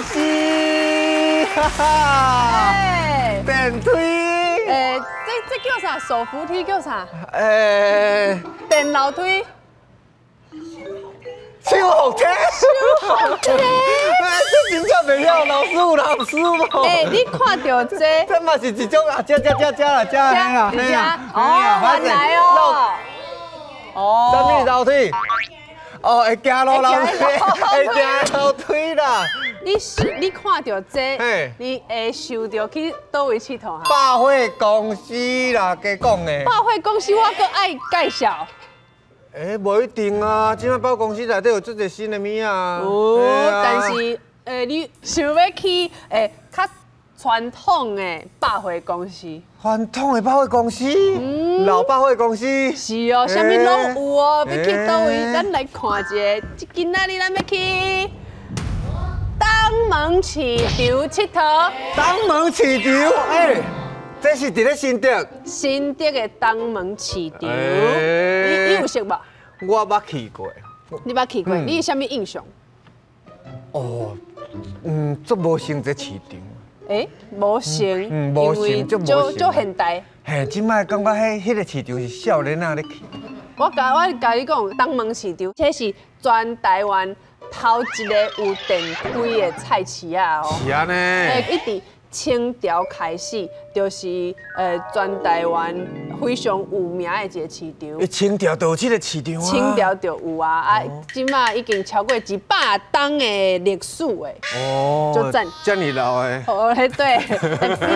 視，哈哈，電梯，這叫啥？手扶梯叫啥？電樓梯。手扶梯，手扶梯，這真正袂曉，老師有老師無？你看著這，這嘛是一種啊，這這這這啦，這啦，這哦，原來哦，哦，啥物樓梯？哦，會行路樓梯，會行樓梯啦。你看著這，你會想著去佗位𨑨迌？百貨公司啦，加講的。百貨公司我閣愛介紹。無一定啊，這擺百貨公司內底有足濟新的物啊。哦，但是，你想欲去較傳統的百貨公司？傳統的百貨公司？老百貨公司？是哦，啥物攏有哦。欲去佗位？咱來看一下，今仔日咱欲去東門市場𨑨迌。東門市場，這是佇咧新竹。新竹的東門市場，你有熟無？我捌去過。你捌去過？你有啥物印象？哦，足無像這市場。無像，無像，足足足現代。嘿，這擺感覺彼個市場是少年仔咧去。我共你講，東門市場，這是全台灣頭一个有電梯的菜市仔哦。是按呢。伊佇清朝開始，就是全台灣非常有名的一个市場。清朝就有這个市場啊？清朝就有啊，啊，這馬已經超過100冬的歷史的。哦。足讚。遮爾老的。哦，對，比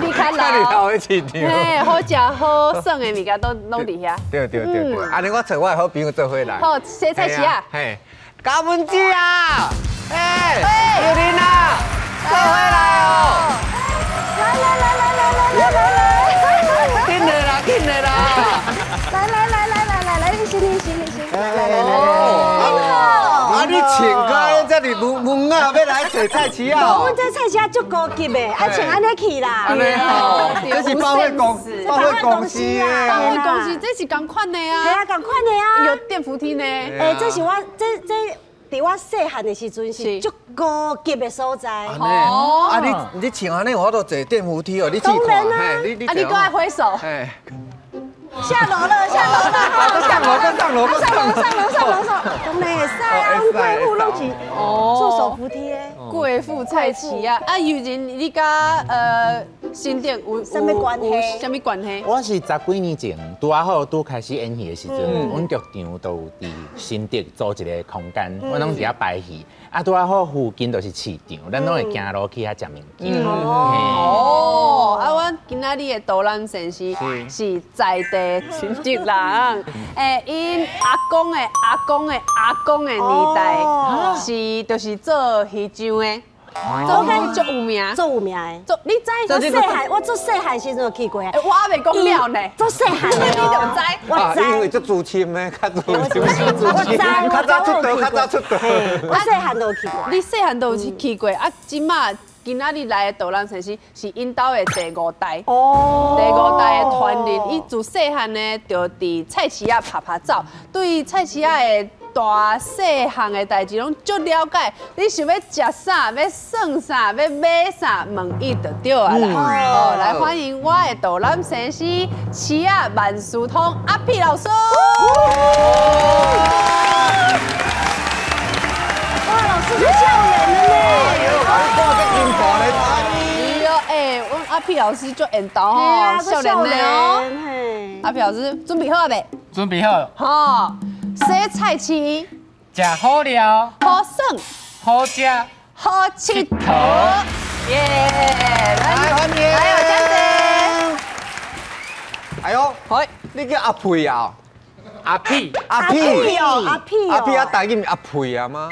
你較老。遮爾老的市場。嘿，好食好耍的物件都攏佇遐。對對對對，按呢我揣我的好朋友做伙來。好，洗菜市仔。嘿，嘉文姊啊，尤玲啊，做伙來哦。來來來來來來來來，緊的啦，緊的啦！來來來來來來來，你先你先你先，來來來來，你好。啊，你穿甲遮爾文文雅，欲來揣菜市仔？無，阮這菜市仔足高級的，愛穿按呢去啦。按呢吼，這是百貨公司，百貨公司的。百貨公司，這是仝款的啊。係啊，仝款的啊。有電扶梯呢。這是我這。佇我細漢的時陣是足高級的所在。哦，啊你穿按呢有法度坐電扶梯哦，你試看，你啊你閣愛揮手。下樓了，下樓了，上樓，上樓，上樓，上樓，上樓，上樓，當然會使啊，阮貴婦攏是坐手扶梯的。貴婦菜市仔，啊，尤仁，你佮新竹有啥物關係？啥物關係？我是十幾年前拄仔好拄開始演戲的時陣，阮劇場都有佇新竹租一个空間，阮攏佇遐排戲。啊，拄仔好附近就是市場，咱攏會行路去遐食物件。哦，啊，阮今仔日的導覽先生是在地新竹人，𪜶阿公的阿公的阿公的年代是就是做魚醬的。做魚足有名，足有名的。做你知？我細漢，我足細漢時陣就去過。我猶未講了呢。足細漢，你就知。我知。因為足資深的，較資深。我知，較早出道，較早出道。我細漢都有去過。你細漢都有去過啊？這馬今仔日來的導覽先生是𪜶兜的第五代。哦。第五代的傳人，伊自細漢呢，就佇菜市仔趴趴走，對菜市仔的大細項的代誌攏足了解，你想欲食啥，欲耍啥，欲買啥，問伊就對啊啦。哦，來歡迎我的導覽先生，市仔萬事通阿屁老師。哇，老師足少年的呢。是哦，阮阿屁老師足緣投吼，少年的哦。阿屁老師準備好未？準備好。好。洗菜市，食好料，好耍，好食，好𨑨迌，耶！來歡迎，來哦，掌聲。哎喲，好，你叫阿屁啊？阿屁，阿屁哦，阿屁阿屁啊，台語毋是阿屁啊嗎？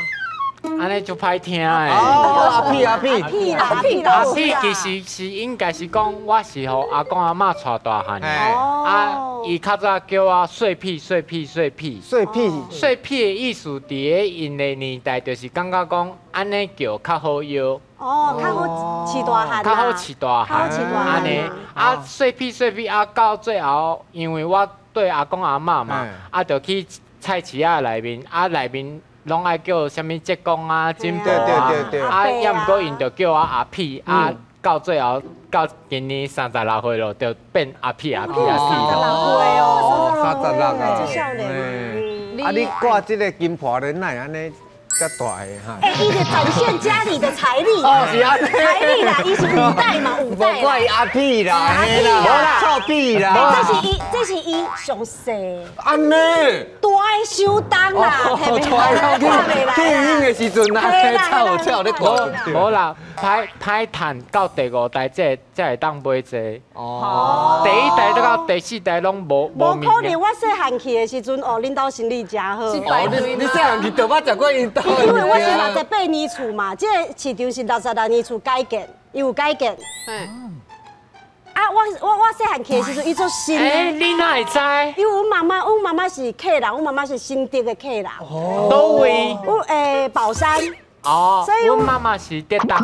按呢足歹聽的。哦，阿屁阿屁，阿屁啦，阿屁阿屁其實是應該是講，我是予阿公阿嬤帶大漢的。啊，伊較早叫我細屁細屁細屁。細屁。細屁的意思，佇咧𪜶的年代，就是感覺講按呢叫較好搖。哦，較好飼大漢。較好飼大漢。較好飼大漢。按呢，啊細屁細屁啊，到最後，因為我對阿公阿嬤嘛，啊，就去菜市仔內面，啊內面。攏愛叫啥物浙江啊、金箔啊，啊，抑毋過𪜶就叫我阿屁啊，到最後到今年36歲咯，就變阿屁阿屁阿屁咯。36啊！少年。啊，你掛這個金箔咧，哪會按呢？遮大个哈！欸，伊就展現家裡的財力。哦，是按呢。財力啦，伊是五代嘛，五代。無怪阿屁啦，阿屁啦，臭屁啦。這是伊上細。按呢。大个相當啦，大个去電影的時陣啊，臭臭咧掛。無啦，歹歹趁到第五代，這才會當買這。哦。第一代到第四代攏無無。無可能，我細漢去的時陣，哦，恁兜生意誠好。你細漢去就捌食過𪜶兜。因為我是68年厝嘛，這個市場是66年厝改建，伊有改建。嗯。啊，我細漢去的時陣，伊做新的。欸，你哪會知？因為阮媽媽是客人，阮媽媽是新竹的客人。哦。佗位？我寶山。哦。所以阮媽媽是浙東。真的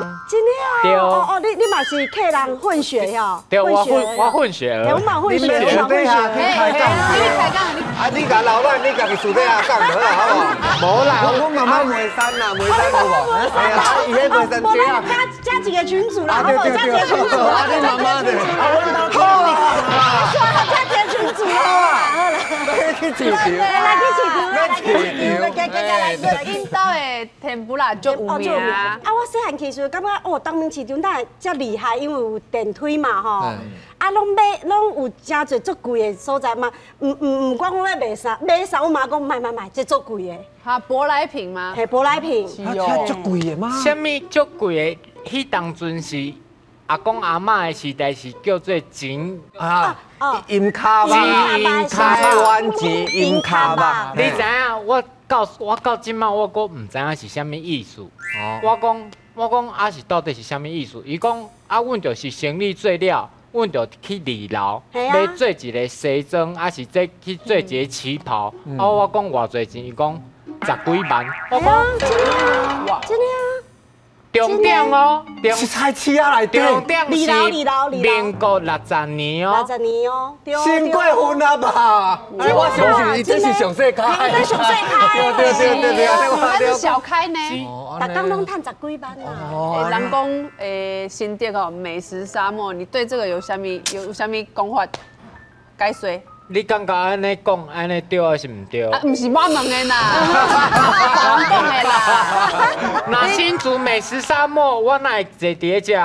啊？對。哦哦，你嘛是客人混血哟？對，我混血。對，我嘛混血，我嘛混血。你開講，啊，你共老闆，你家己私底下講好啦，好無？無啦，阮媽媽梅山啦，梅山有無？哎呀，伊迄梅山姐啊。加幾個群組啦，好無？加幾個群組。啊，你媽媽的。好啊。加幾個群組啊。來去市場。來去市場，來去市場，來來來。𪜶兜的甜不辣足有名啊！我細漢去時，感覺哦，東門市場哪會遮厲害？因為有電梯嘛，吼。啊，攏買，攏有誠濟足貴的所在嘛。毋管我欲賣啥，買啥，我媽講買買買，這足貴的。哈，舶來品嗎？係舶來品。啊，這足貴的嗎？啥物足貴的？彼當陣是阿公阿嬤的時代，是叫做錢啊，銀卡吧，台灣錢銀卡吧。你知影？我到這擺，我閣毋知影是啥物意思。我講啊是到底是啥物意思？伊講啊，阮就是生理做了，阮就去二樓欲做一個西裝，啊是這去做一個旗袍。啊，我講偌濟錢，伊講10幾萬。我講真的啊，真的啊。重點哦，是菜市仔內底。重點是民國60年哦。60年哦，先過分啊吧？我相信伊這是上細開。這上細開。對。還是小開呢？逐工攏趁10幾萬啊！人講新竹哦，美食沙漠，你對這個有啥物講法？解說？你感覺按呢講，按呢對還是毋對？啊，毋是我問的啦，我講的啦。那新竹美食沙漠，我哪會坐佇咧遮？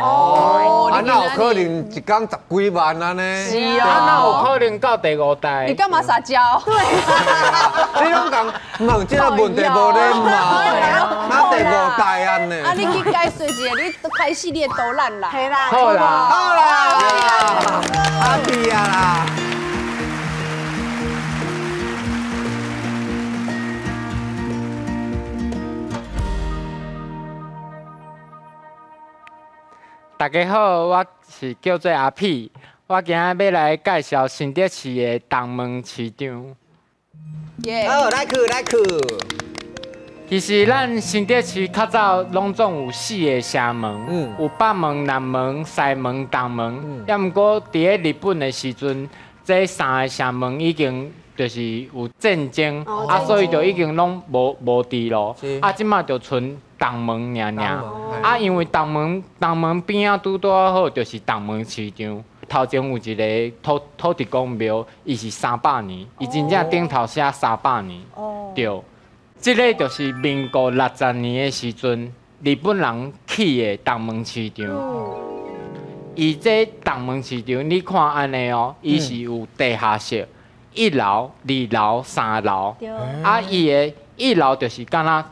哦，啊，哪有可能一工10幾萬按呢？是啊，哪有可能到第五代？你幹嘛撒嬌？對，你攏講問這個問題無禮貌，哪第五代按呢？啊，你去解說一下，你都開始你的導覽啦。係啦，好啦，好啦，阿屁啊啦！大家好，我是叫做阿屁，我今仔欲來介紹新竹市的東門市場。好，來去來去。其實咱新竹市較早攏總有4個城門，有北門、南門、西門、東門。抑毋過佇咧日本的時陣，這3個城門已經就是有戰爭，啊，所以就已經攏無佇咯。啊，這馬就賰東門爾爾。啊，因為東門邊仔拄拄好就是東門市場。頭前有一個土地公廟，伊是300年，伊真正頂頭寫300年。對，這個就是民國60年的時陣，日本人起的東門市場。伊這東門市場，你看按呢哦，伊是有地下室，1樓、2樓、3樓。啊，伊的1樓就是敢若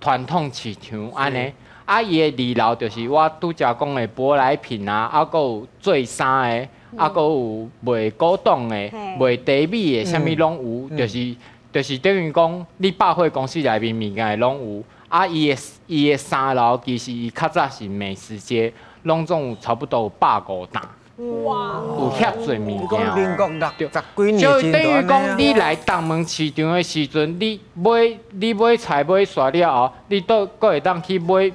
傳統市場按呢。啊，伊的2樓就是我拄才講的舶來品啊，啊，閣有做衫的，啊，閣有賣古董的、賣茶米的，啥物攏有，就是等於講，你百貨公司內面物件攏有。啊，伊的3樓其實伊較早是美食街，攏總有差不多有150檔。哇！有遐濟物件。民國60幾年，就等於講，你來東門市場的時陣，你買菜買煞了後，你閣會當去買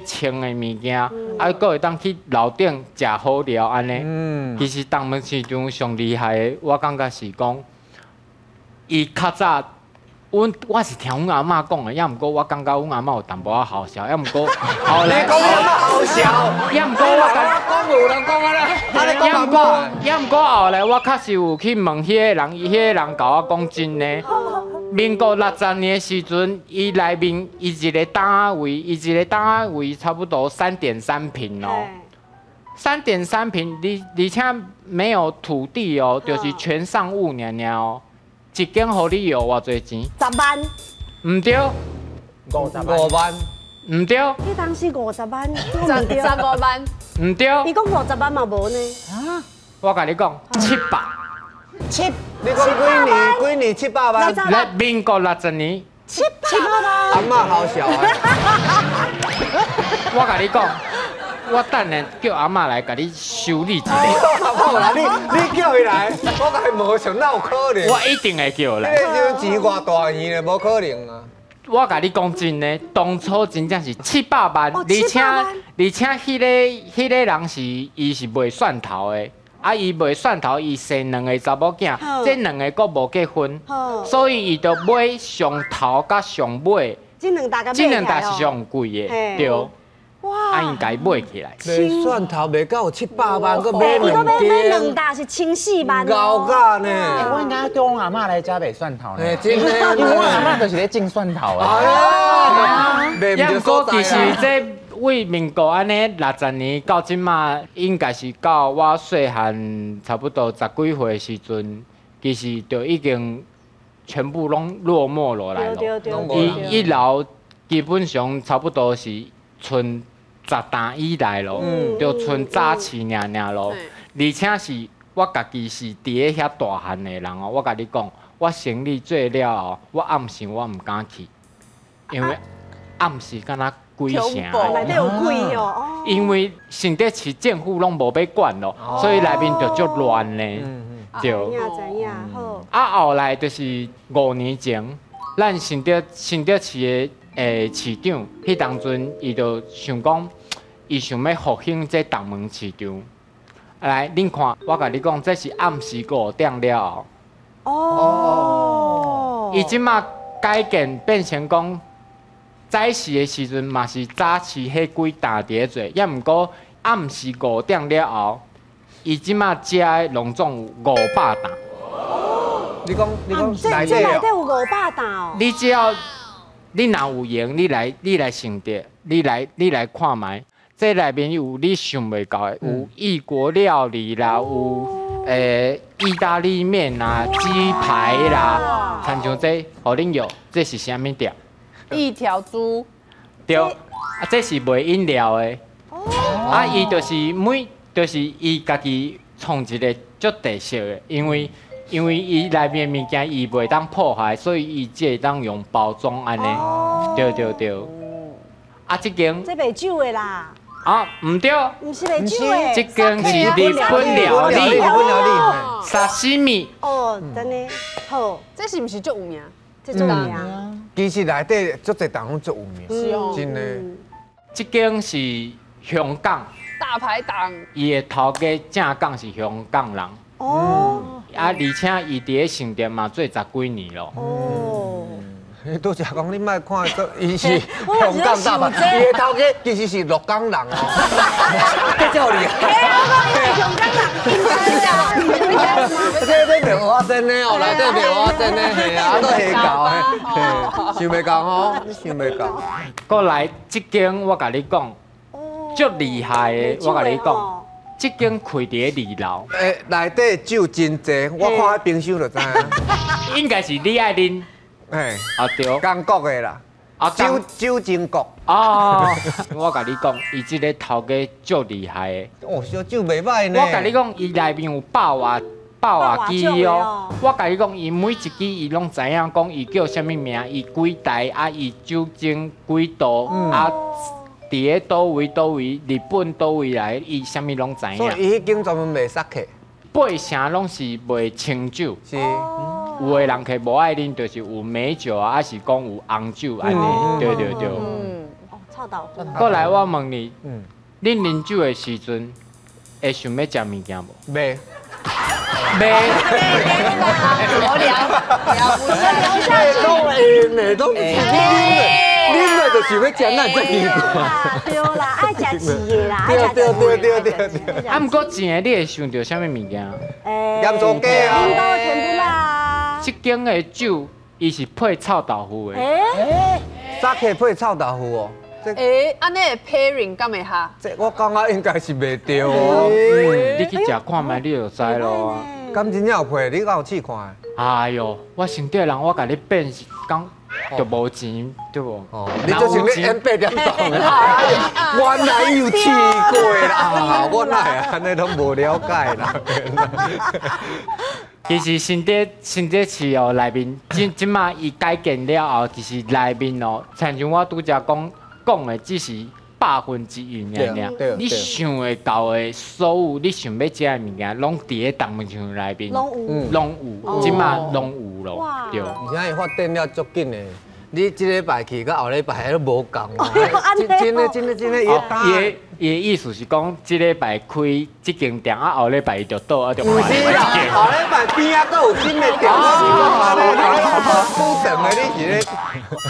穿的物件，啊，閣會當去樓頂食好料按呢。其實東門市場上厲害的，我感覺是講，伊較早阮我是聽阮阿嬤講的，抑毋過我感覺阮阿嬤有淡薄仔好笑，抑毋過後來你講阿嬤好笑，抑毋過我感講無人講啊啦，抑毋過抑毋過後來我確實有去問彼個人，彼個人共我講真的。民國60年的時陣，伊內面伊一个單位，伊一个單位差不多3.3坪哦，3.3坪，而且沒有土地哦，就是全上物爾爾哦。一間予你用偌濟錢？10萬。毋對。50萬。毋對。你當時50萬，十五萬。毋對。伊講五十萬嘛無呢？啊！我共你講，七百。七，你講幾年？幾年700萬？來，民國60年。700萬。阿嬤好笑啊！我共你講。我等下叫阿嬤來共你修理一下。好啦，你叫伊來，我共伊問想哪有可能？我一定會叫來。彼個時陣錢偌大錢咧，無可能啊！我共你講真的，當初真正是七百萬，而且彼個人是伊是賣蒜頭的，啊伊賣蒜頭，伊生兩个查某囝，這兩个閣無結婚，所以伊就買上頭佮上尾。這兩擔這兩擔是上貴的，對。哇！啊，伊共伊買起來。賣蒜頭賣到有700萬，閣買兩間。買兩擔是1400萬。高價呢？我應該叫阮阿嬤來遮賣蒜頭呢。真的，因為阮阿嬤就是咧種蒜頭的。抑毋過其實這為民國按呢60年到這馬，應該是到我細漢差不多十幾歲的時陣，其實就已經全部攏落寞落來了。伊一樓基本上差不多是賰10擔以內咯，就賰早市爾爾咯。而且是我家己是佇咧遐大漢的人哦，我共你講，我生理做了後，我暗時我毋敢去，因為暗時敢若鬼城。內底有鬼哦。因為新竹市政府攏無欲管咯，所以內面就足亂呢。對。知影知影，好。啊，後來就是5年前，咱新竹市的市長，彼當陣伊就想講，伊想欲復興這東門市場。來，恁看，我共你講，這是暗時5點了後。哦。伊這馬改建變成講，早市的時陣嘛是早市彼幾擔佇咧做，抑毋過暗時五點了後，伊這馬遮的攏總有500擔。你講這內底有500擔哦。你只要你若有閒，你來新竹，你來看覓，這內面有你想袂到的，有異國料理啦，有意大利麵啦、雞排啦，親像這，予恁用，這是啥物店？一條豬。對，啊，這是賣飲料的。啊，伊就是每，就是伊家己創一个足特色的，因為伊內面物件伊袂當破壞，所以伊只會當用包裝按呢。對對對。啊，這間。這賣酒的啦。啊，毋對。毋是賣酒的。這間是日本料理。日本料理。沙西米。哦，真的好。這是毋是足有名？這足有名。其實內底足濟檔攏足有名。是哦。真的。這間是香港。大排檔。伊的頭家正港是香港人。哦。啊，而且伊佇咧新店嘛做十幾年咯。哦。你拄才講你莫看做，伊是香港大排，伊的頭家其實是鹿港人哦。這叫厲害。香港人，這袂蚵仔煎的哦，內底袂蚵仔煎的，嘿啊，都下厚的，嘿，想袂到吼，想袂到。過來這間我共你講，足厲害的，我共你講。這間開佇咧二樓，內底酒真濟，我看彼冰箱就知。應該是你愛啉，嘿，啊對，韓國的啦，啊酒精國。哦，我共你講，伊這个頭家足厲害的。哦，燒酒袂䆀呢。我共你講，伊內面有百外百外支哦。我共你講，伊每一支伊攏知影講，伊叫啥物名，伊幾台啊，伊酒精幾度啊。佇咧佗位佗位，日本佗位來，伊啥物攏知影。所以伊彼間專門賣 sake。八成攏是賣清酒。是。有的人客無愛啉，就是有美酒啊，抑是講有紅酒按呢。對對對。哦，臭豆腐。過來，我問你，恁啉酒的時陣，會想欲食物件無？袂。袂。无聊，聊不下去。拢会呢，拢是你啉的，啉的就想欲食，哪会遮奇怪？對啦，愛食甜的啦，對對對對對。啊，毋過甜的你會想著啥物物件？欸，鹽酥雞啊，恁兜的甜不辣。這間的酒，伊是配臭豆腐的。欸，酒配臭豆腐哦。欸，按呢 pairing 敢會合？這我感覺應該是袂對哦。你去食看覓，你就知囉。敢真正有配？你敢有試看？哎喲，我新竹人，我共你變是講就無錢，對無？哦，你就是咧演八點檔的。原來有試過啦，我哪會按呢攏無了解啦。其實新竹市哦內面，這馬伊改建了後，其實內面哦，親像我拄才講講的，只是1/100爾爾。你想會到的所有你想欲食的物件，攏佇咧東門市場內面，攏有，攏有，這馬攏有咯，對。而且伊發展了足緊的。你這禮拜去，佮後禮拜都無仝。真的真的真的，伊的意思是講，這禮拜開這間店，啊後禮拜伊就倒，啊就毋是啦，後禮拜邊仔閣有新的店，是講按呢，不等的你是咧。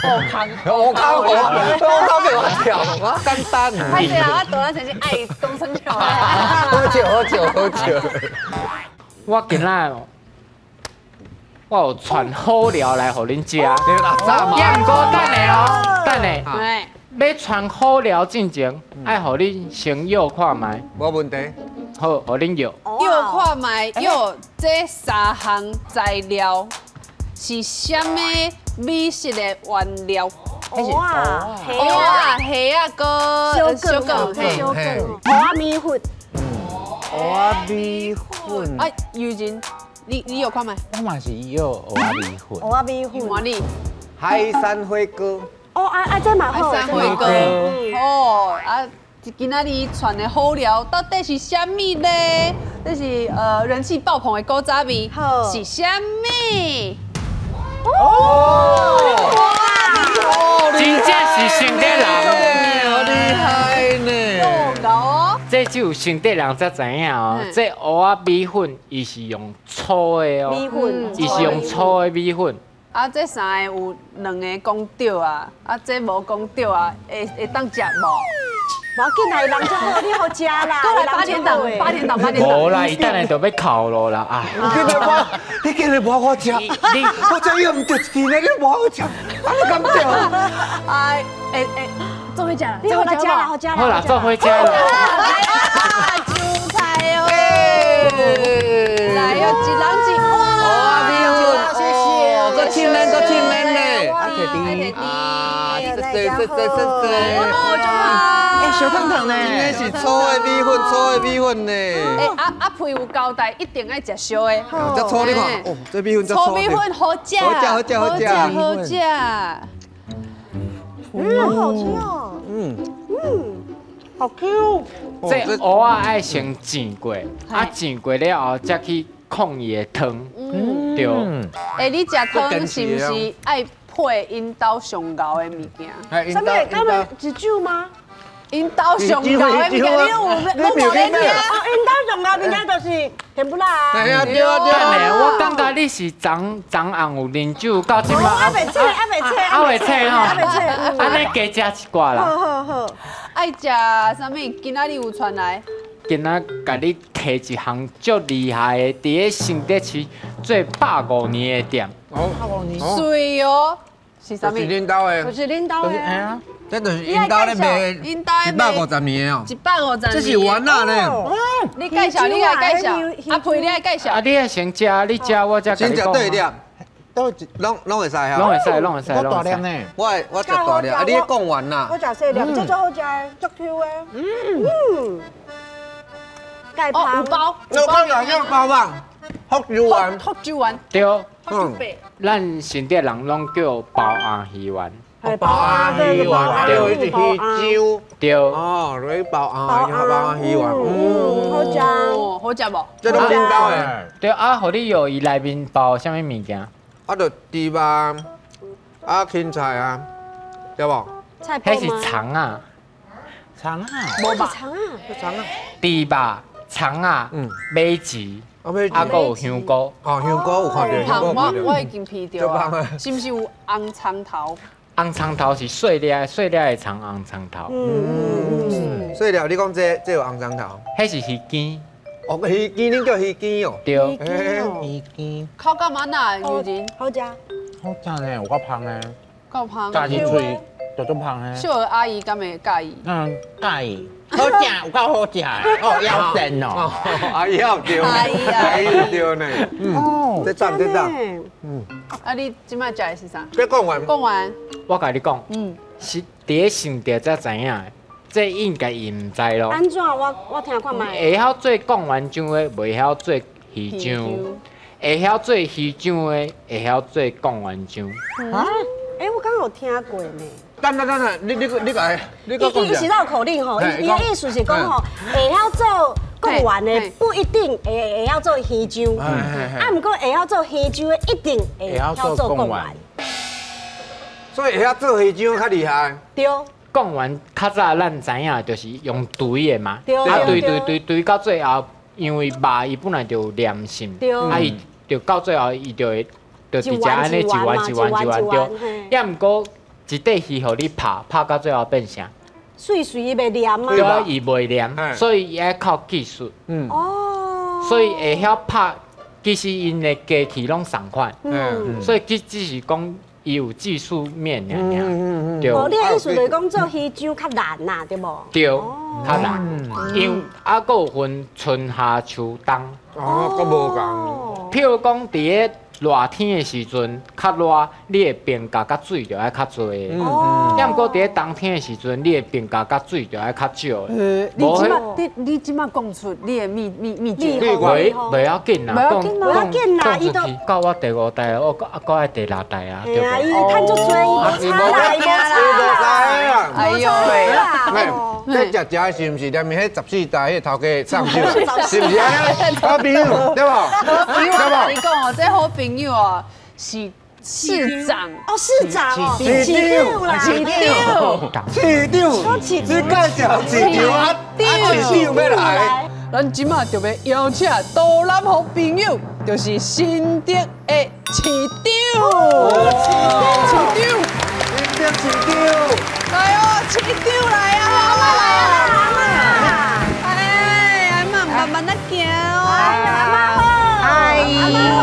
烏空，烏空，烏空俾我跳，我簡單。歹勢啦，我倒咱先生愛講耍笑。好笑好笑好笑。我今仔。我有傳好料來予恁食，也毋過等下哦，等下，欲傳好料進前，愛予恁先約看覓。無問題。好，予恁約。約看覓，約這三項材料是啥物美食的原料？蚵仔、蚵仔、蝦仔閣小卷、小卷、蚵仔米粉。蚵仔米粉。啊，尤真。你有看覓？我嘛是有蚵仔米粉。蚵仔米粉。換你。海山火鍋。哦，啊啊，這嘛好。海山火鍋。哦，啊，今仔日傳的好料到底是啥物呢？這是人氣爆棚的古早味，是啥物？哦！哇！真正是新竹人，好厲害呢！這只有新竹人才知影哦。這蚵仔米粉，伊是用粗的哦，米粉，伊是用粗的米粉。啊，這三个有兩個講對啊，啊，這無講對啊，會當食無？無要緊啦，人足好，你好食啦。過來八點檔，八點檔，八點檔。無啦，伊等下就欲哭囉啦，哎。你今日無我食，我食伊毋對一呢，你無我食，啊你敢對？哎，欸欸，做伙食啦，做伙食啦，好食啦。好啦，做伙食啦。韭菜哦，來哦，一人一碗。謝謝，閣親恁，閣親恁呢。啊，摕滴，啊，謝謝謝謝謝謝。小湯湯呢？這是粗的米粉，粗的米粉呢。欸，阿皮有交代，一定愛食燒的。這粗你看，哦，這米粉這粗米粉好食，好食好食好食好食。嗯，好好吃哦。嗯嗯，好 Q。這蚵仔愛先煎過，啊煎過了後才去控伊的湯。嗯，對。欸，你食湯是毋是愛配𪜶兜上𠢕的物件？啥物？敢會是酒嗎？𪜶兜上𠢕的物件，你有攏無咧聽？哦，𪜶兜上𠢕物件就是甜不辣啊。對啊對啊對啊！我感覺你是昨昨暗有啉酒，到這馬。還袂醒，還袂醒，還袂醒吼。還袂醒。按呢加食一寡啦。好好好。愛食啥物？今仔日有傳來？今仔共你提一項足厲害的，佇咧新竹市做150年的店。哦，150年。水哦，是啥物？就是恁兜的。就是恁兜的。這就是𪜶兜咧賣150年的哦，150年，這是丸仔呢。你介紹，你來介紹，阿皮你來介紹。啊，你愛先食，你食我才先食佗一粒，攏會使哈？攏會使，攏會使，我大粒呢。我食大粒，啊，你講完啦。我食細粒，這足好食的，足 Q 的。嗯。哦，有包。我講兩包吧，福州丸。福州丸。對。咱新竹人攏叫包餡魚丸。包餡魚丸，還有一魚粥，對，哦，你包餡，包餡魚丸，嗯，好食，好食無？這攏恁兜的。對啊，予你藥伊內面包啥物物件？啊，就豬肉，啊，芹菜啊，對無？菜脯彼是腸仔，腸仔，無吧？腸仔，腸仔。豬肉、葱仔、马芷，啊，阁有香菇。哦，香菇有看著，我已经闻著啊，是毋是有红葱头？红葱头是细粒细粒的葱，红葱头。嗯，细粒，你讲这有红葱头？彼是鱼羹。哦，鱼羹，恁叫鱼羹哦。对，鱼羹。口感按怎？牛仁。好食。好食呢，有够芳的。够芳。加入喙就足芳的。小阿姨敢会佮意？嗯，佮意。好食，有够好食的。哦，腰身哦。阿姨有对。阿姨阿姨对呢。嗯。这赞这赞。嗯。啊，你这摆食的是啥？这讲完。讲完。我共你讲，是伫咧想著才知影的，这应该伊毋知咯。按怎？我听看觅。会晓做贡丸酱的，袂晓做鱼酱；会晓做鱼酱的，会晓做贡丸酱。啊？欸，我刚刚有听过呢。等等等等，你个，你个伊是绕口令吼，伊的意思是讲吼，会晓做贡丸的不一定会晓做鱼酱，啊，毋过会晓做鱼酱的一定会晓做贡丸。所以会晓做鱼酱较厉害。对。贡丸较早咱知影就是用堆的嘛，啊堆堆堆堆到最后，因为肉伊本来就有黏性，啊伊就到最后伊就会就直接按呢一丸一丸一丸对。也毋过一块鱼予你拍，拍到最后变啥？碎碎伊袂黏啊。对啊，伊袂黏，所以伊爱靠技术。嗯。哦。所以会晓拍，其实𪜶的机器拢仝款。嗯。所以只是讲。伊有技术面尔尔，对。哦，你的意思就是讲做鱼酱较难呐，对无？对，较难，因为啊，阁有分春夏秋冬。哦，阁无仝。譬如讲，伫咧热天的时阵较热，你的冰加佮水就爱较济。哦。抑毋过伫咧冬天的时阵，你的冰加佮水就爱较少。你这摆讲出你的秘诀。袂要紧啦，袂要紧啦，伊都到我第五代，我阁爱第六代啊，对无？伊趁足济，伊无差啦，伊无差啦。哎呦喂！这食食的是毋是连彼14代彼头家送酒？是毋是按呢？好朋友对无？对无？你讲哦，这好朋友哦，是市长哦，市长哦，市长啦，市长，市长，你介绍市长啊？市长欲来，咱这马就欲邀请多南好朋友，就是新竹的市长，市长，新竹市长，来哦，市长来啊，阿嬷来啊，阿嬷，哎，阿嬷慢慢仔行哦，阿嬷好，哎，阿嬷好。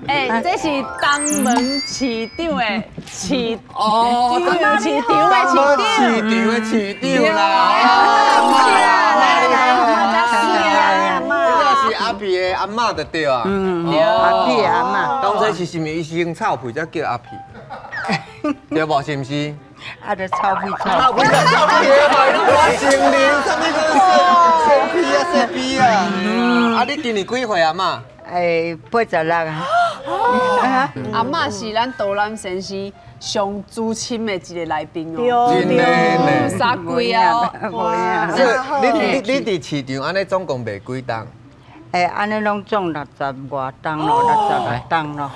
哎，这是东门市长的市哦，市长的市长，市长的市长啦，来来，阿嬷，这是阿皮的阿嬷就对啊，嗯，阿皮的阿嬷，当初是毋是伊先臭屁才叫阿皮？对无？是毋是？啊，就臭屁臭屁臭屁嘛，我承认，啥物讲生屁啊，生屁啊！啊，你今年几岁阿嬷？哎，86啊！阿嬷是咱多南先生上资深的一个来宾哦，真的呢，三季啊！你伫市场按呢总共卖几担？哎，按呢拢总60外担咯，66担咯。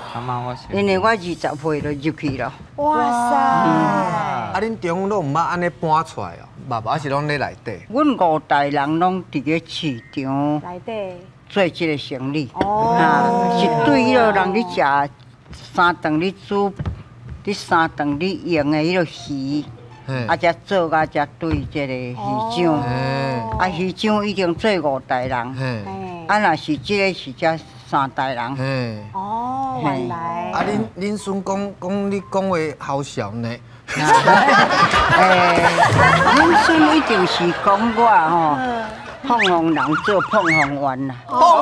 因为我20岁就入去了。哇塞！啊，恁丈夫拢毋捌按呢搬出来哦？捌无？还是拢咧内底？阮5代人拢伫咧市场内底。做这个生意，啊，是对彼个人咧食三顿咧煮，咧三顿咧用的彼个鱼，啊，才做啊，才对这个鱼酱，啊，鱼酱已经做5代人，啊，若是这个是才3代人。哦，原来。啊，恁孙讲讲你讲话好笑呢？欸，恁孙一定是讲我吼。碰红人做碰红丸啦，碰红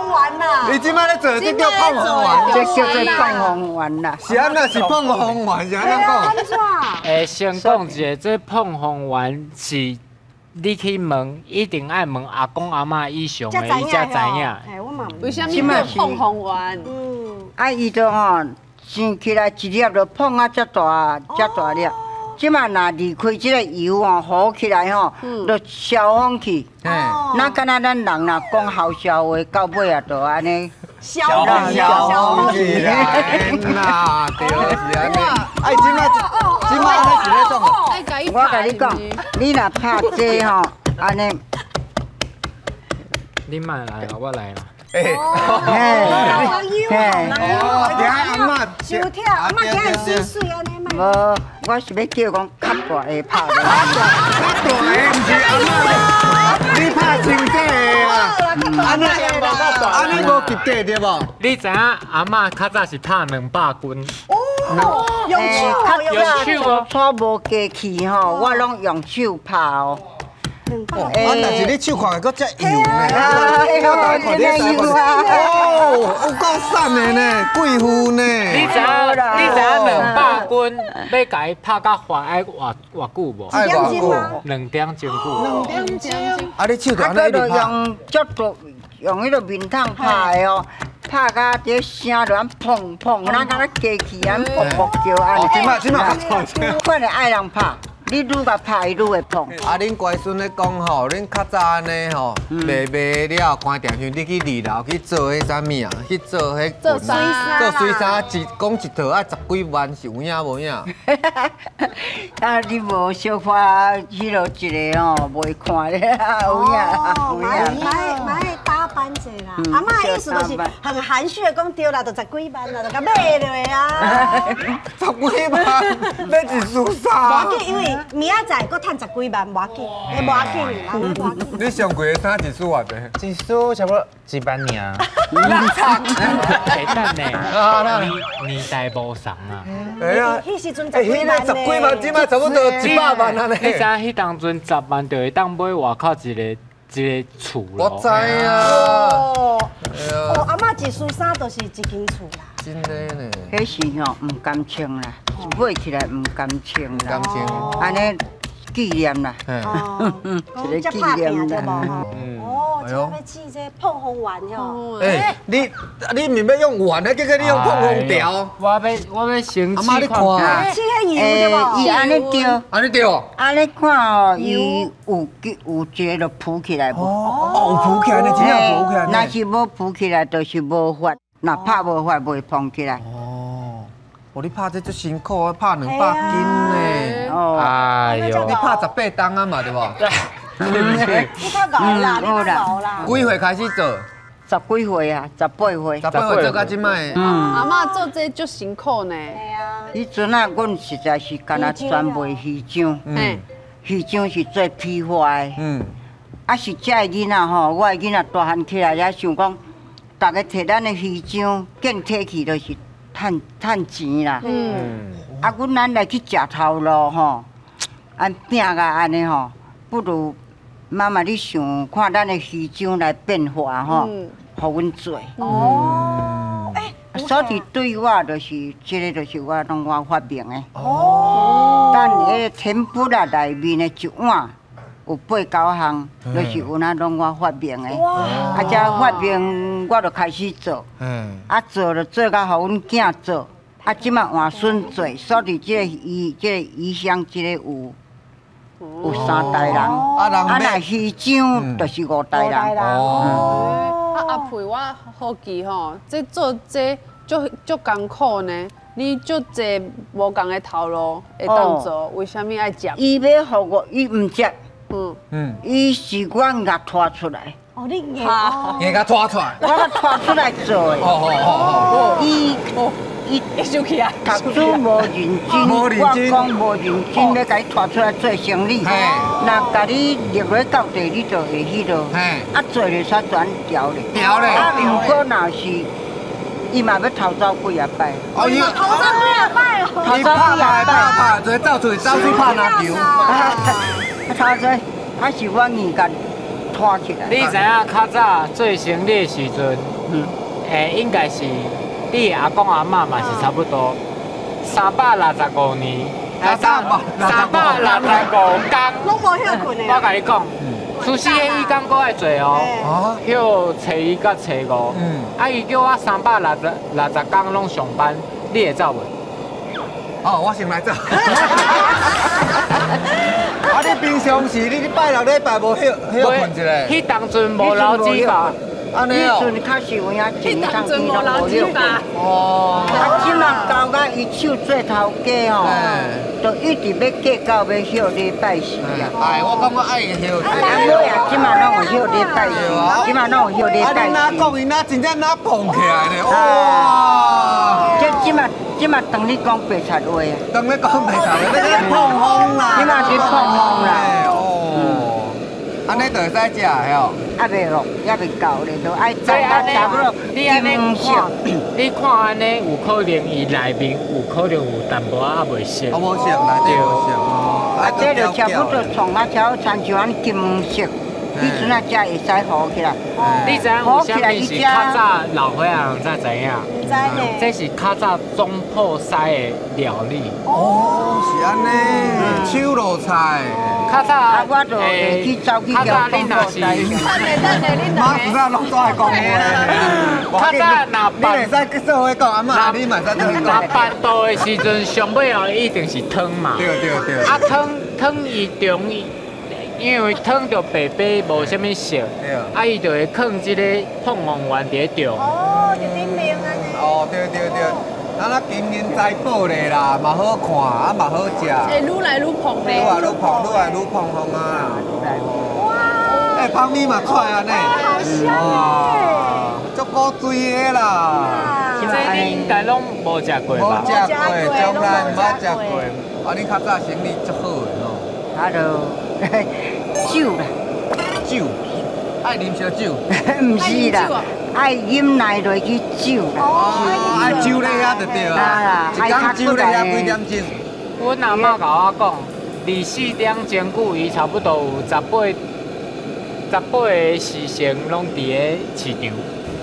丸啦！你这摆咧做这叫碰红丸，这叫做碰红丸啦。是按怎是碰红丸？是按怎讲？欸，先讲一下，这碰红丸是你去问，一定爱问阿公阿嬷以上的，伊才知影。为啥物叫碰红丸？嗯，啊，伊就吼生起来一粒就碰啊，遮大，遮大粒。这马若离开这个油哦，糊起来吼，就消风去。那敢若咱人若讲好笑话，到尾啊，就按呢。消风消起来啦，对，是按呢。哎，这马这马按呢是咧创？我共你讲，你若拍这吼，按呢，你莫来啦，我来啦。哎，嘿，哦，等下阿嬷，收跳，阿嬷今日水水按呢。无，我是欲叫讲较大个拍的。较大个毋是阿嬷，你拍真济个啊！按呢，按呢无及格对无？你知影阿嬷较早是拍200斤？哦，用手，用手哦，初无机器吼，我拢用手拍哦。啊！但是你手看起阁遮油呢，我油啊！哦，有够瘦的呢，贵妇呢。你知影？你知影200斤欲共伊拍甲滑爱偌偌久无？爱偌久？2点钟久。2点钟。啊，你手就按呢一直拍。用足多，用彼个面桶拍的哦，拍甲这声就按砰砰，咱敢若机器按噗噗叫按呢。这马这马。款的爱人拍。你愈共拍，伊愈会碰。啊，恁乖孙咧讲吼，恁较早按呢吼，卖卖了关定想你去二楼去做彼啥物啊？去做彼做水衫，做水衫一讲一套爱10几万，是有影无影？啊，你无小可彼落一个吼，袂看咧，有影有影。买买打扮者啦，阿嬷的意思就是很含蓄的讲，对啦，就10几万啦，就共买落啊。10几万买一束衫。无要紧，因为明仔载阁趁10几万，无要紧，无要紧啦，无要紧。你上贵的衫一束偌济？一束差不多1万尔。欸，等呢，年代无仝啊。哎呀，彼时阵10几万10几万，这马差不多100万啊呢。你知影彼当阵10万就会当买外口一个厝咯。我知啊。哦，哦，阿嬷一束衫就是一间厝啦。真的呢。彼时吼毋甘穿啦，买起来毋甘穿啦。甘穿。按呢纪念啦。哦。一个纪念啦。哦，这欲试这膨风丸吼。欸，你毋是欲用丸，结果你用膨风条。我欲先阿嬷你看。试彼油对无？伊按呢对。按呢对。按呢看哦，伊有有一个就浮起来无？哦，有浮起来呢，真正浮起来。若是无浮起来，就是无法。若拍无法，袂膨起来。哦，哦，你拍这足辛苦啊，拍200斤呢。哦，哎呦，你拍18吨啊嘛，对无？你较熬啦，你较熬啦。几岁开始做？10几岁啊，18岁。18岁做到这摆。阿嬷做这足辛苦呢。对啊。彼阵啊，阮实在是干焦专卖鱼浆。鱼浆是做批发的。啊，是这个囡仔吼，我的囡仔大汉起来也想讲。逐个摕咱的鱼浆，见提去就是趁钱啦。啊，阮咱来去食头路吼，按拼甲按呢吼，不如妈妈你想看咱的鱼浆来变化吼，予阮做。哦，欸，所以对我就是，这个就是我拢我发明的。哦。等彼个天妇罗内面的一碗。有8、9项，就是有那拢我发明的。啊，这发明我就开始做，啊做就做到予阮囝做，啊这马换孙做，所以这个鱼，这个鱼香，这个有3代人，啊若鱼浆就是5代人。哦。啊阿佩，我好奇吼，这做这足足艰苦呢。你足济无仝的头路会当做，为啥物爱接？伊欲予我，伊毋接。伊是我硬拖出来。哦，你硬硬共拖出来。我共拖出来做的。哦。伊伊生气啊！读书无认真，我讲无认真，欲共伊拖出来做生理。若共你入来到地，你就会彼落。啊，做咧煞全调咧。调咧。啊，毋过若是，伊嘛欲偷走几啊摆。哦，伊偷走几啊摆哦。伊拍拍拍，做走出去，走出去拍篮球。他说，还是我硬共拖起来。你知影较早做生理的时阵，应该是你的阿公阿嬷嘛是差不多365年，365天，拢无歇困的。我共你讲，除夕夜伊工阁爱做哦，歇初一到初五，啊，伊叫我360天拢上班，你会走无？哦，我先来走。啊！你平常时你拜六礼拜无歇歇困一下？彼当阵无劳基法，按呢哦。彼阵较是有影前当阵无老伊拢无吧。哦。啊，这马到甲伊手做头家吼，就一直欲计较欲歇礼拜四啊。哎，我感觉爱歇。啊，尾啊，这马拢有歇礼拜四，这马拢有歇礼拜四。啊，你哪讲伊哪真正哪膨起来呢？哇！这这马这马当你讲白贼话啊？当你讲白贼话，你咧膨风啦！这马是膨风啦。哦，按呢就会使食吼。还袂落，还袂够咧，就爱走到差不多。你按呢看，你看按呢，有可能伊内面有可能有淡薄仔犹未熟。啊，无熟，内底无熟。啊，这就差不多创啊，差不多亲像按呢金黄色，彼阵啊才会使糊起来。你知影为啥物是较早老岁仔人才知影？知呢。这是较早总铺师的料理。哦，是按呢，手落菜。较早，啊，我就会去走去叫总铺师。妈，子啊，拢都爱讲话。较早若你会使做伙讲，阿嬷，你嘛使做伙讲。若办桌的时阵，上尾后一定是汤嘛。对对对。啊，汤汤伊中，因为汤就白白无啥物色，啊，伊就会放这个凤凰丸伫咧中。哦，伫顶面按呢。哦，对对对。啊，那金银财宝咧啦，嘛好看，啊嘛好食。欸，愈来愈膨咧。愈来愈膨，愈来愈膨风啊！哇！欸，蜂蜜嘛出来呢。好香欸！足古锥的啦。这你应该拢无食过吧？无食过，从来毋捌食过。啊，你较早生意足好的吼。啊，就酒啦。酒，爱啉烧酒？毋是啦。爱饮奶落去酒啦，哦，爱酒咧遐就对啊，一工酒咧遐几点钟？阮阿嬷共我讲，24点钟久，伊差不多有18个时辰拢伫咧市场。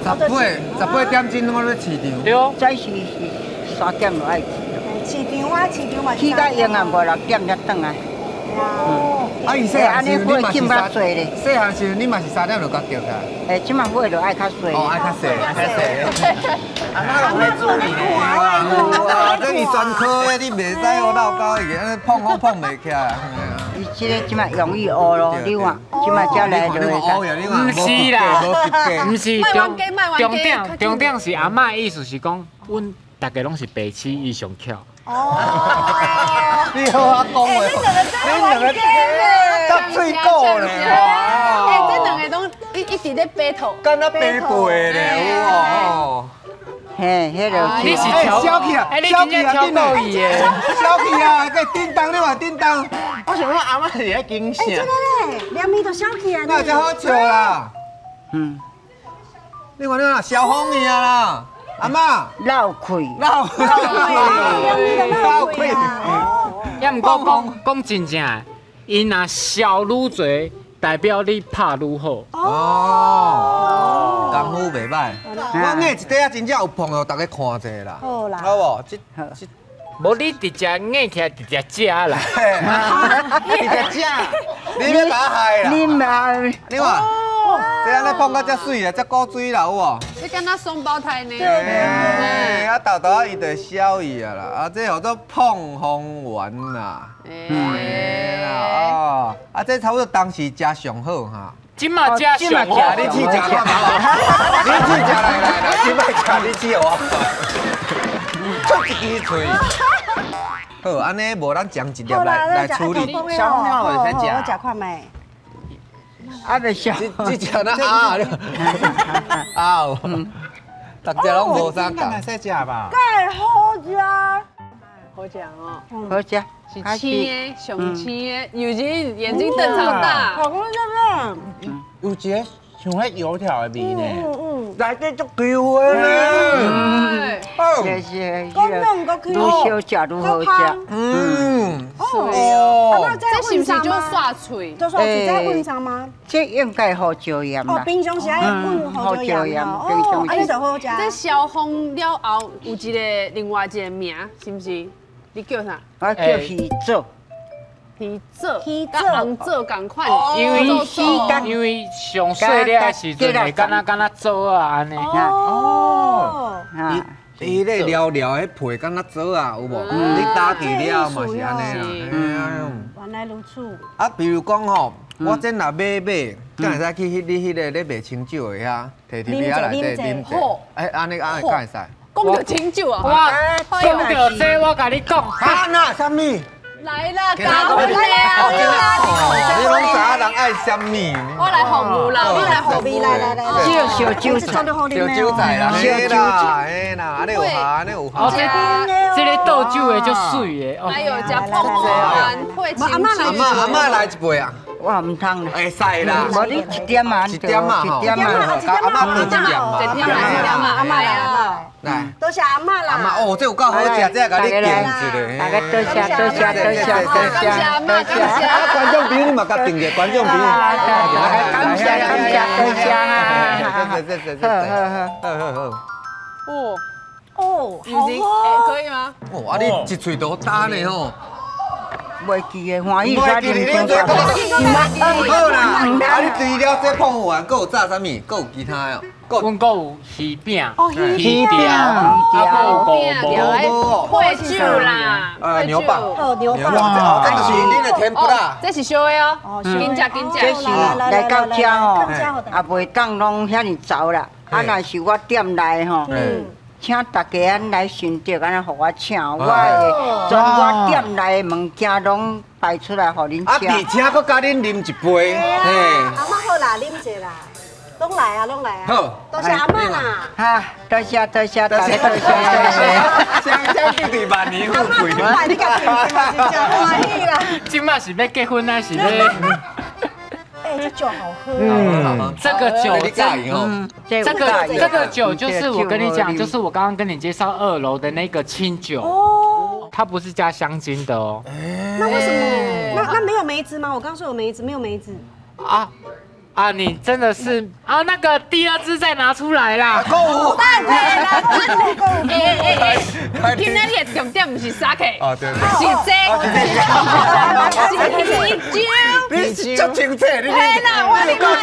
18点钟拢咧市场。对。早时是3点就爱去。市场啊，市场嘛。去到永远无6点才转来。哦。啊，伊细汉时你嘛是三，细汉时你嘛是3点就甲叫起来。欸，这马火就爱较细。哦，爱较细，较细。阿嬷拢咧注意咧。哇，这伊专科的，你袂使学闹狗伊，按呢碰都碰袂起来。伊这个这马容易学咯，你看，这马才来就会使。毋是啦，毋是重点是阿嬷意思是讲，阮大家拢是白痴，伊上巧。哦，你好好讲话，你两个搭水果咧，哎，这两个拢一直咧 battle，敢若白背咧，有无？嘿，彼个你是小气啊，哎，你真正超过伊的，小气啊，个叮当你话叮当，我想讲阿嬷是咧惊啥？真的咧，两面都小气啊，那才好笑啦。嗯，你看你看，消风去啊啦。阿嬷，闹开，闹开，闹开。也毋过讲讲真正，伊若笑愈济，代表你拍愈好。哦，功夫袂歹。我咬一块仔真正有碰予大家看者啦。好啦，好无？这这，无你直接咬起来直接食啦。直接食，你欲共我害啦？你嘛，你看。这按呢碰到遮媠啦，遮古锥啦，有无？这敢若双胞胎呢？对对。啊，豆豆啊，伊就会消伊啊啦，啊，这叫做膨风丸啦。嗯。啦哦，啊，这差不多当时食上好哈。这马食上好，你试食看觅无？你试食来来来，这摆食你试予我。出一支喙。好，按呢无咱将一粒来处理。小鸟会使食。我食看觅。啊，袂笑，这只那啊，啊，大家拢无啥讲。会使食吧？盖好食，好食哦，好食，是青的，上青的，有人眼睛瞪超大，好吃不？有一个像彼油条的味呢，内底足 Q 的呢，谢谢，愈烧食愈好食。嗯，哦，这是毋是就刷喙？就刷喙，这温上吗？这应该胡椒盐啦。哦，平常时爱混胡椒盐哦，按呢就好食。这消风了后有一个另外一个名，是毋是？你叫啥？我叫鱼枣。鱼枣，佮红枣仝款，因为因为上细粒的时阵会敢若敢若枣仔按呢。哦，伊咧撩撩，彼皮敢若枣仔，有无？你打起了嘛是按呢啦。原来如此。啊，比如讲吼，我這若買買，敢會使去彼你彼个咧賣清酒的遐，提佇邊仔內底啉者。哎，按呢按呢敢會使？講著清酒啊！我講著這，我共你講。啊那啥物？來啦，加分啦！你攏知影人愛啥物？我來服務啦，我來服務，來來來，小小酒菜，小酒菜啦，嘿啦，嘿啦，按呢有效，按呢有效。哦，這個倒酒的足媠的。哎呦，食泡沫丸配清酒。阿嬤阿嬤來一杯啊！我毋通啦，會使啦，無你一點啊，一點啊，一點啊，阿嬤一點嘛，一點啊，一點啊，阿嬤來啊，來，多謝阿嬤啦。阿嬤哦，這有夠好食，這共你敬一下。大家多謝多謝多謝多謝阿嬤，感謝。啊，觀眾朋友你嘛共敬一下，觀眾朋友。感謝感謝多謝啊！謝謝謝謝謝。好好好。哦哦，好喝，可以嗎？哦，啊你一喙就焦呢吼。袂記的，歡喜才啉好啦，啊你除了這碰完，閣有炸啥物？閣有其他的哦。阮閣有魚餅、魚條，啊，閣有五配酒啦，牛蒡，哦牛蒡，這就是恁的天婦羅。這是燒的哦，緊食緊食。這是來到遮吼，也袂當攏遐爾雜啦。啊，若是我店內吼。請大家按來新竹，按呢予我請，我會將我店內的物件攏擺出來予恁啊，食。而且閣共恁啉一杯，嘿。阿嬤好啦，啉一下啦，攏來啊，攏來啊。好，多謝阿嬤啦。哈，多謝多謝，大家多謝多謝。雙雙對對萬年富貴。阿嬤，你家己嘛是真歡喜啦。這馬是欲結婚還是欲？哎，這酒好喝。嗯，這個酒這這個酒就是我跟你講，就是我剛剛跟你介紹二樓的那個清酒哦，它不是加香精的哦。那為什麼？那沒有梅子嗎？我剛剛說有梅子，沒有梅子。啊啊！你真的是啊，那個第二支再拿出來啦。夠等下啦，等下。哎哎哎！今仔日的重點毋是沙克，哦對，是這，是啤酒。你是足清楚，你。嘿啦，我啉我啉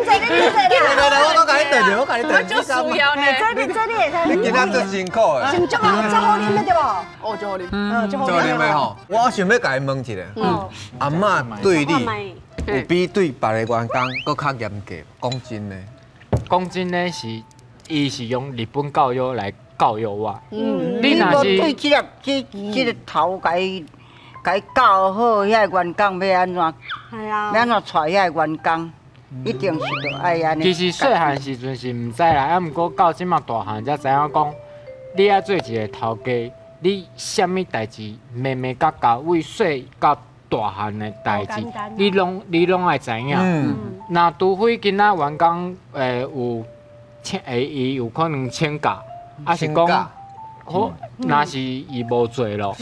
這，你啉這。來來，我共你對著，我共你對。我足需要呢。這你這你會使。你今仔足辛苦的。是足好，足好啉的對無？哦，足好啉。嗯，足好飲的吼。我想欲共伊問一下，阿嬤對你有比對別个員工閣較嚴格？講真的，講真的是，伊是用日本教育來教育我。嗯，你若是對這個這個頭共伊教好，遐个員工欲按怎？係啊。欲按怎帶遐个員工？一定是著愛按呢。其實細漢時陣是毋知啦，啊，毋過到這馬大漢才知影講，你愛做一个頭家，你啥物代誌，眉眉角角，為細到大漢的代誌，你攏愛知影。若除非今仔員工有請伊有可能請假，抑是講，好，若是伊無做咯，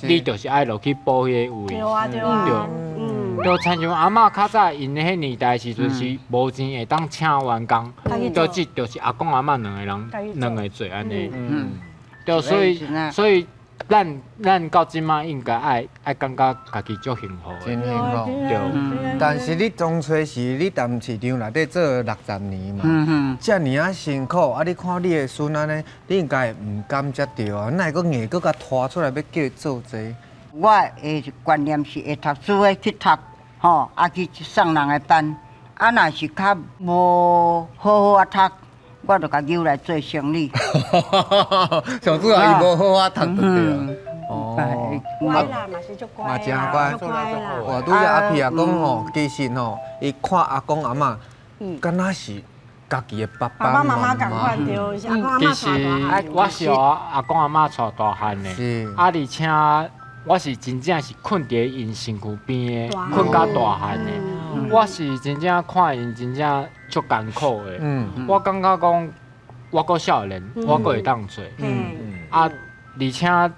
你就是愛落去補彼個位。對啊對啊。對，親像阿嬤較早𪜶彼年代時陣是無錢會當請員工，就這就是阿公阿嬤兩個人兩个做按呢。對，所以。咱到這馬應該愛感覺家己足幸福的，真幸福。對。但是你當初是你踮市場內底做60年嘛，遮爾仔辛苦，啊！你看你的孫按呢，你應該毋甘才對啊，哪會閣硬閣共拖出來欲叫伊做這個？我的觀念是會讀書的去讀，吼，啊去送人的班，啊若是較無好好啊讀。我就共留來做生理。上主要伊無好好讀就對了。哦，乖啦，嘛是足乖嘛真乖。足乖啦。哇，拄才阿皮也講吼，其實吼，伊看阿公阿嬤，敢若是家己的爸爸爸媽媽仝款對，是阿公阿嬤帶大漢。其實我是予阿公阿嬤帶大漢的，啊，而且我是真正是睏佇𪜶身軀邊的，睏甲大漢的。我是真正看𪜶真正足艱苦的。我感覺講，我閣少年，我閣會當做。啊，而且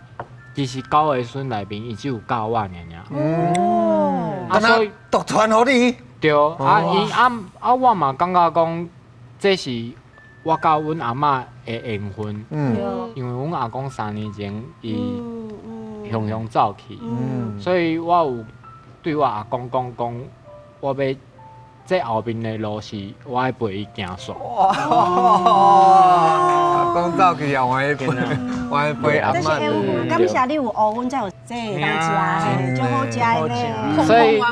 其實九个孫內面，伊只有教我爾爾。哦。啊，所以獨傳予你。對，啊，伊啊啊，我嘛感覺講，這是我佮阮阿嬤的緣分。因為阮阿公3年前伊雄雄走去，所以我有對我阿公講講，我欲這後面的路是我愛陪伊行煞。哇！阿公走去也願意陪，願意陪阿嬤。感謝你有學阮，才有這會當食的，足好食的呢。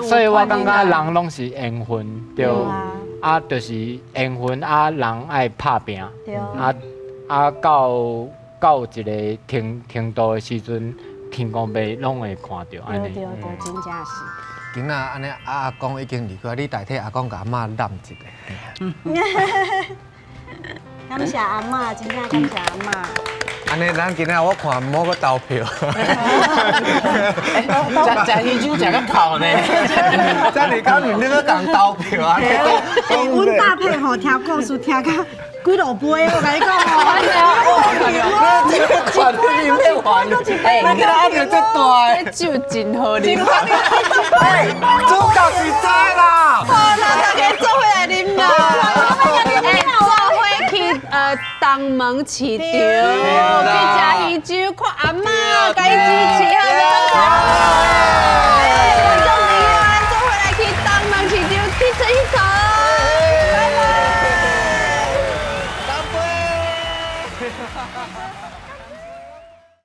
所以我感覺人攏是緣分，對。啊，就是緣分啊，人愛拍拚，啊到一個程度的時陣，天公伯攏會看著按呢。對對對，真正是。今仔按呢，阿公已經離開，你代替阿公共阿嬤攬一下。感謝阿嬤，真正感謝阿嬤。按呢，咱今仔我看毋好閣投票。食魚酒食甲哭呢。這爾感人，你閣共投票啊？阮搭配吼，聽故事聽甲幾落杯，我共你講哦。這款你免還，你看壓力這大。這酒真好啉。主角是這啦。好啦，大家做伙來啉啦。做伙去東門市場去食魚粥，看阿嬤共伊支持，好無？